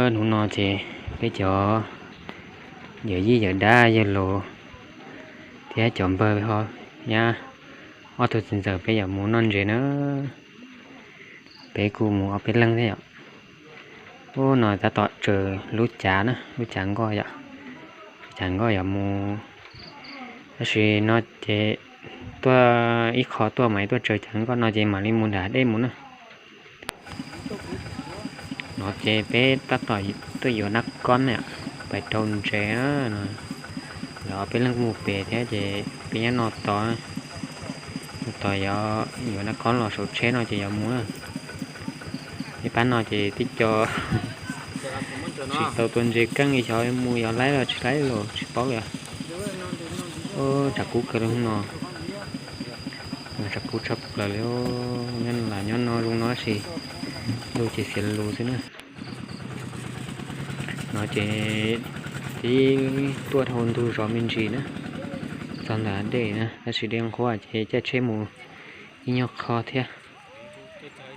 Hnub no ces peb cov yawm yij yawm dab yawg laus thiab cov npawg ho nyab ob tug txiv ntxawm peb yuav mus noj ntses na. Peb kuj mus ob peb leeg thiab yom. Ub, no tab tom tsaws lub cav na, lub cav nkoj yom. Lub cav nkoj yuav mus, tab sis no ces tuaj ib qho tuaj mas tuaj tsaws cav nkoj no ces mam li mus nram dej mus na. No ces peb tab tom tuaj yuav nab kob na, pais rau ntses na. Lawv ob peb leeg mus pem thiab ces peb nyob no tos, tos yuav, yuav nab kob los saum tsheb no ces yuav mus na. Ib pab no ces tib co tsis tau tua ntses keej li, xyov mus yog laib los tsis laib los tsis paub li. Tshav kub kawg li no, tshav kub tshaj plaws li. Nyob lam nyob no zoo no sis lug ces xiav lus xwb na. No ces tib tuaj dhau ntug zos me ntsis na, txog ntawm dej na, tab sis dej nqhuab ces caij tsheb mus ib nyuag qho thiab.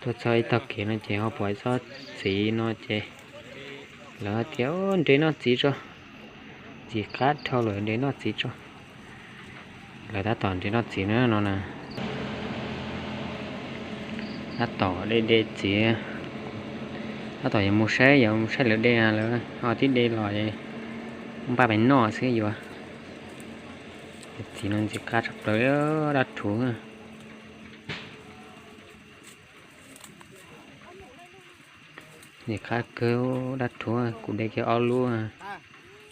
Tuaj txog ib tog kev no ces ho pom ib txoj txiv no ces lawv tias nres noj txiv tso, txiv qab dhau lawm nres noj txiv tso. Lawv tab tom nres noj txiv na no na. Tab tom de de txiv, tab tom yuav mus saib, yuav mus saib lawv de, lawv ho tib de los npaj pes noj xwb yuav. Txiv no ntxim qab tshaj plaws, dab rhuv. Ntxim qab kawg, dab rhuv, kuv de kiag ob lub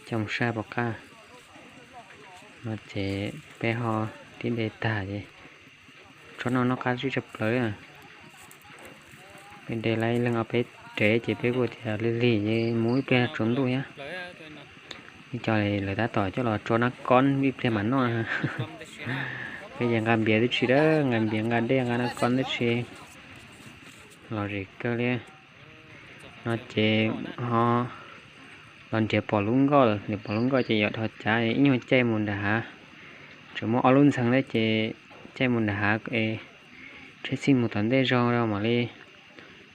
coj mus saib pom qab. No ces peb ho tib de tag ces tsob no noj qab zib tshaj plaws. Peb de lawm ib leeg ob peb rev ces peb kuj tias lig lig es mus ib pliag tsaus ntuj thiab. Ib co lawv tab tom coj los tso nab kob ib pliag mam noj. Peb ces nqa npias twb tsis dawb, nqa npias nqa dej nqa nab kob twb tsis lom zem kawg li. No ces ho los nrhiav pom lub nkoj lawm, nrhiav pom lub nkoj ces yuav dhos cav ib nyuag caij mus nram hav. Tseem muaj ob lub ntxhee thiab ces caij mus nram hav es tsheb xij mus tom ntej zog rau mam li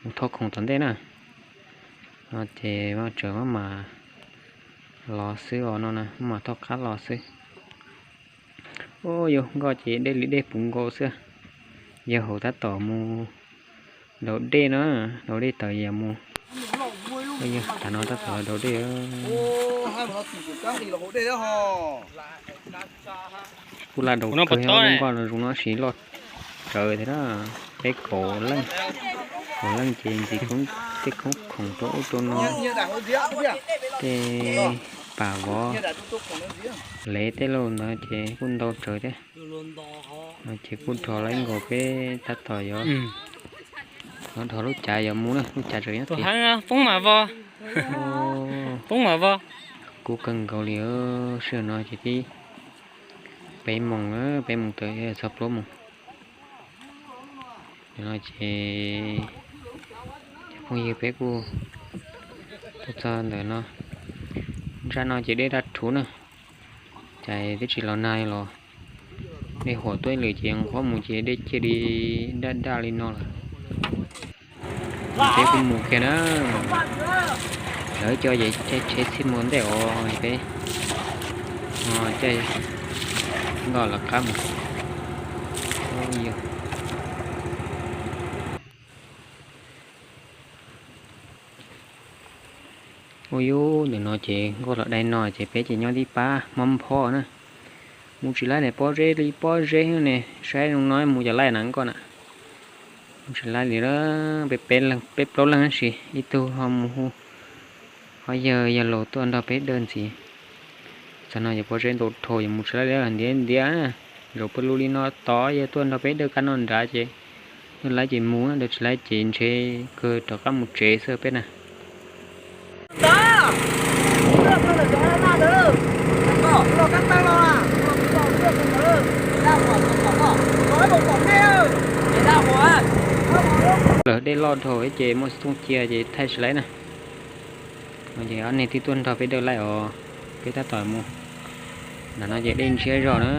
mus thauj khoom tom ntej na. No ces tseem maj mam los xwb os no na, maj mam thauj qab los xwb. Ub, yog nkoj ces dej li dej puv nkaus xwb. Yawg hauv tab tom mus daus dej na, daus dej tawm yam mus. Yog tav no tab tom daus dej. Kuj laj daus kawg, lub nkoj no zoo no siv loj rawv thiab na. Peb kaum leej, kaum leej ces ntxiv tej khoob khoom rau ub rau no, tej pam vov, lev tej lauj ntawd ces kuj ntau tsawv thiab. No ces kuj dhos lawm ib nkaus, peb tab tom yuav, yuav dhos lub cav yuav mus na, lub cav tseem nyob tid. Poob mas vov, poob mas vov. Kub kawg nkaus li, sij hawm no ces twb peb moos, peb moos tawm txog plaub moos. No ces cov phooj ywg, peb kuj tuaj txog ntawm no, ntsaj no ces dej daj rhuv na, cas twb tsis los nag los, dej huam tuaj ib lwm ces nqhuab mus ces dej cia li daj daj li no lawm. Peb kuj mus kiag na, lawv cov ces caij tsheb xij mus ntej os, peb caij nkoj lawv qab mus. Ua yus ntawm no ces nkoj los dai no ces peb ces nyob tib pab mob nphob na. Mus tsis laib ntawm pob zeb li, pob zeb ne, saib zoo no mus cov laij na nkoj na. Mus tsis laib li, peb peb leeg, peb plaub leeg tab sis ib tug ho mus hu, ho yawg yawg laus tuaj nrog peb dawj ntxiv. Txog no ces pob zeb ntau dhau ces mus tsis laib li, ntiav ntiav na. Zaum pawg lug li no tod yawg tuaj nrog peb dawj kab noj nrad ces Laib ces mus, tsis laib ces ntshe kawg rov qab mus tsev xwb peb na. Lawv dej loj dhau ces muaj xov tooj cia ces thaij tsis laib na. Ces ob niag twb tuaj nrog peb dawb laij os, peb tab tom mus. Ntawm no ces dej ntshiab zog na,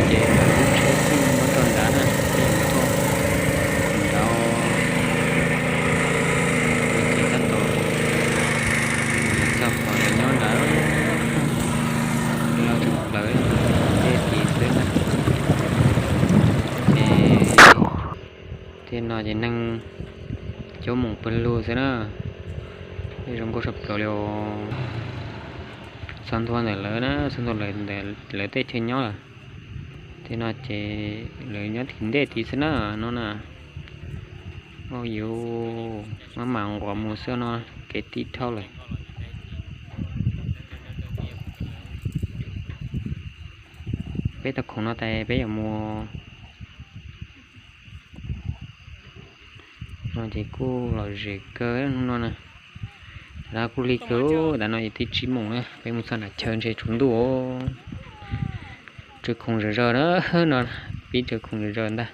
ces lub tsheb xij nyob rau nrad na, peb mus txog nrad. Ces tab tom txog qhov nyob nrad, los tshwm plaws dej tid xwb na. Ces tej no ces neeg coob mus pawg lug xwb na. Zoo nkauj tshaj plaws li os. Txog ntua ntawm lawv na, txog ntua lawv tej chaw nyob lawm. Tej no ces lawv nyob tim ntej tid xwb na, no na. Au yus, maj mam nquas mus xwb no, kev tij dhau lawm. Peb tau khoom no tas peb yuav mus. No ces kuj lom zem kawg hnub no na. Tam no kuj lig kawg, tam no yog thib tsib moos na, peb mus txog nram chaw ntshe tsaus ntuj. Tsaws khoom zom zaws na, no pib tsaws khoom zom zaws ntag.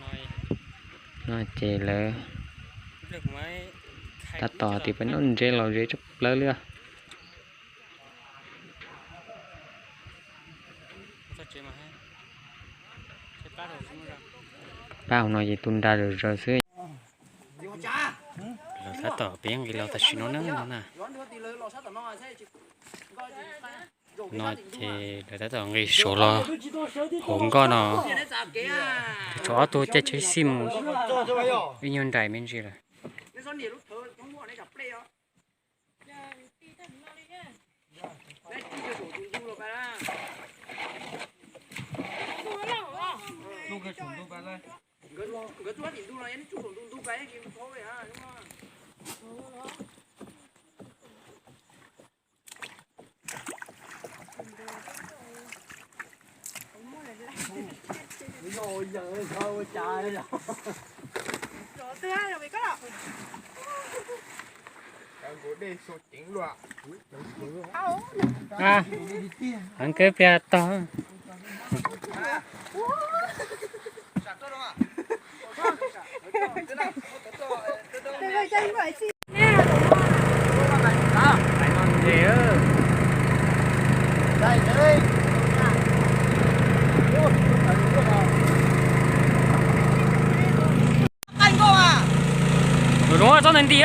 No ces lawv tab tom tias peb noj ntses los zem tshaj plaws li. Pab hauv no ces tu nra zom zaws xwb. Lawv tab tom peb nqis los tam sim no na. No ces lawv tab tom nqis suav los hauv nkoj no. Tshuav ob tug caij tsheb xij mus ib nyuag nraim me ntsis lawm. Heev kawg pliag tog. Tus zoo txhob nti nti.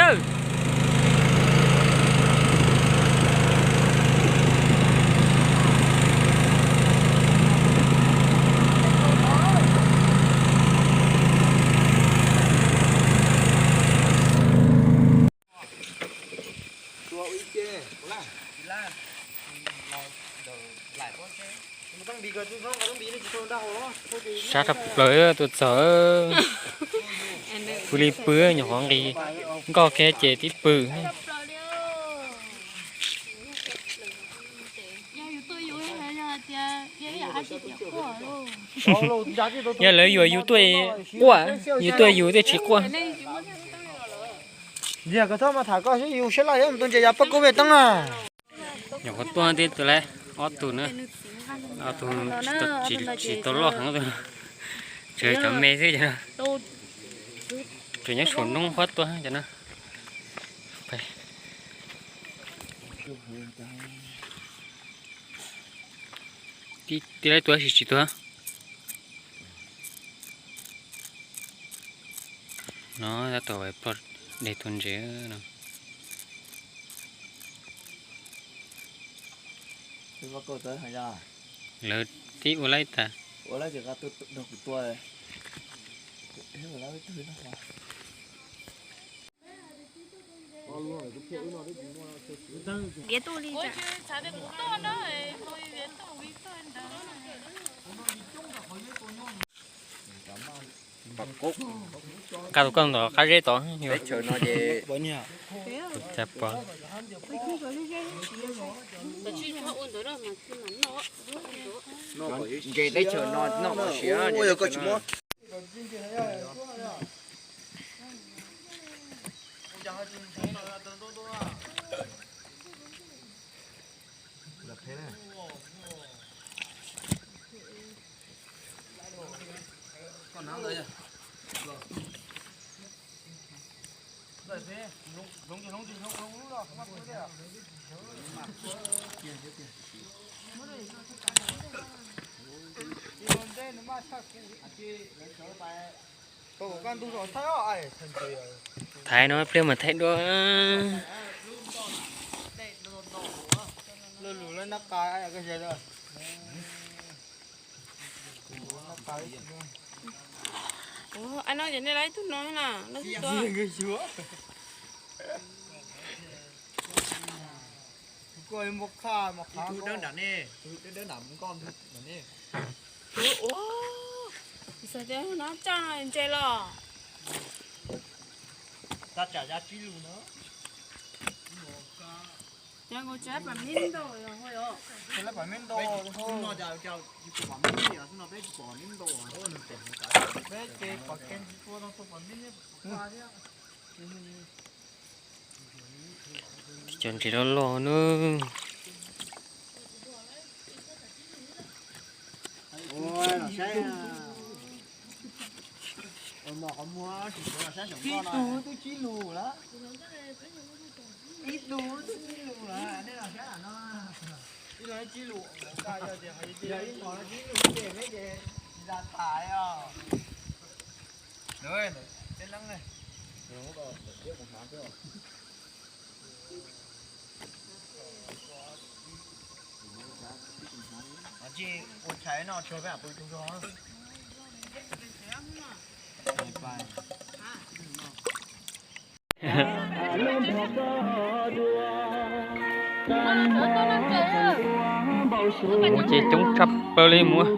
Sab tshaj plaws tuaj txog. Pw li pw, nyuam qhuav nqis nkoj kiag ces tib pw. Yog lawv yuam yus tuaj quaj, yus tuaj yus thiaj tsis quaj. Yog koj txhob mas tham koj yus siab laj yog mus tus ntses yog poj koob pem toob na. Nyuam qhuav tuaj tib tug lawm, ob tug na, ob tug tsis tau loj heev, tsuas cov me xwb. Tseem nyob saum nroog huab tuaj cov no. Tib tib lawv tuaj tsis tsis tuaj. No tab tom ploj dej tua ntses no. Lawv tib ua laib tas. Nqa tus koj ntawm qab zeb tod. Tus tsa pov. Ntses teb chaws no noj siav. Thaiv no pliag mas thaiv dua. Ua, no ces nej lawv ib tug no na, lawv xub tua. Ua, xav tias no tsaj ntse los. Ces kuv tsev pam mib ntau os. Peb ces pom kev tsis tua no tua pam mib thiab. Cov ntses loj loj nawb. Ib tug twb tsib lus lawm. Ib tug twb tsib lus lawm, nej los saib no. Ib no tsib lus, yog ib no tsib lus ces peb ces zam tham os. Ntawd, ntawd teb neeb ne. Ua tshais no tshuav peb pw tug zog. Mus ces coob tshaj plaws li mus.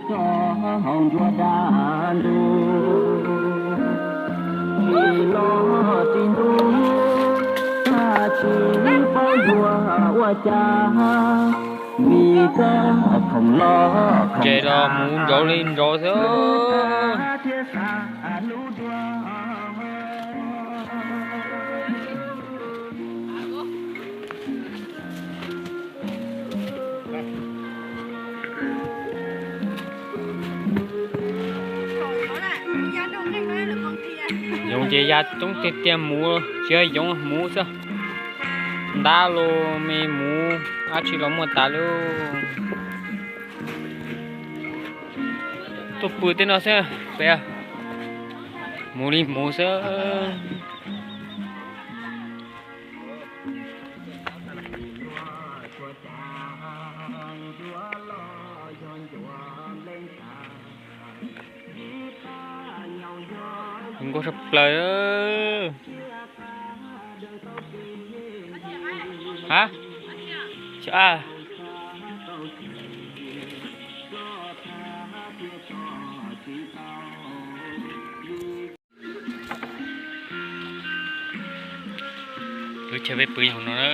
Ntses los mus nrauv li nrauv xwb. Yoov ces ya coob tiag tiag, mus tsis yog yoov, hmuv xwb. Ntab los me, hmuv dab tsi los muaj tas li. Tuaj pw tej no xwb peb, mus li hmuv xwb. Zoo nkauj tshaj plaws. Ha, xyov a. Lub chaw peb pw yog hauv no na.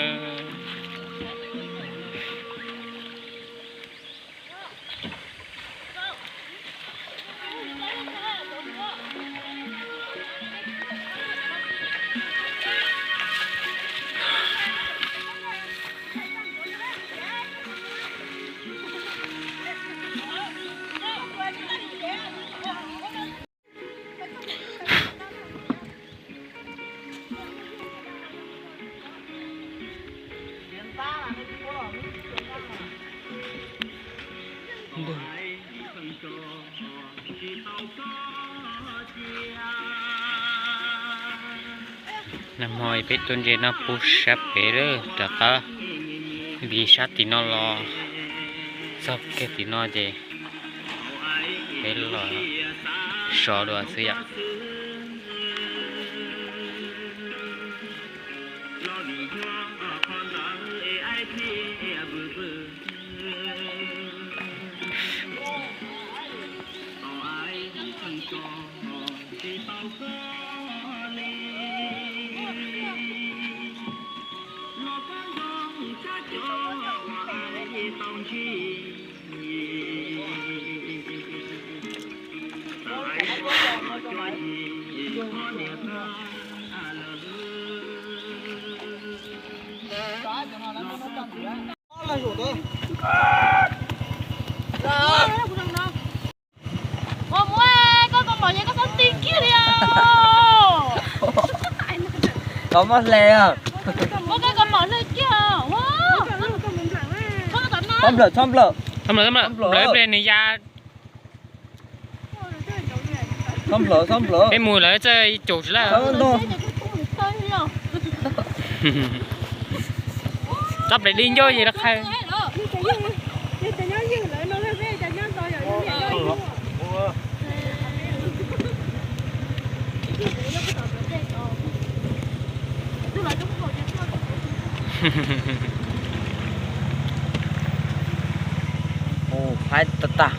Nag hmo peb tua ntses no puag sab pem lawm, rov qab li sab tim no los txog kiag tim no ces peb los so dua xwb yom. Ua muab koj koj pom ces koj txhob ti kiag li os. Tau mos hle os. Txhob nplawm, txhob nplawm. Txhob nplawm, txhob nplawm, nws ya. Txhob nplawm, txhob nplawm. Peb mus lawv txawj caum tsis lawm. Txhob nplawm. Txhob nplawm, di ncauj ces lawv qhaib. Mus phaib tag tag.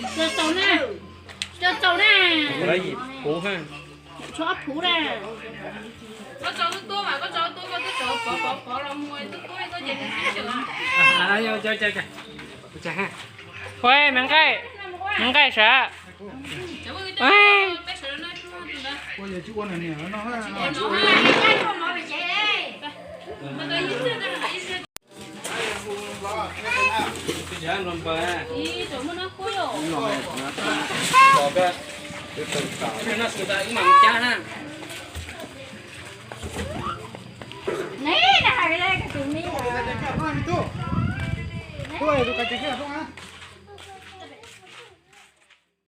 Cov txaus na, cov txaus na. Tshuav ob phuv na. Ua me nqaij, me nqaij sav.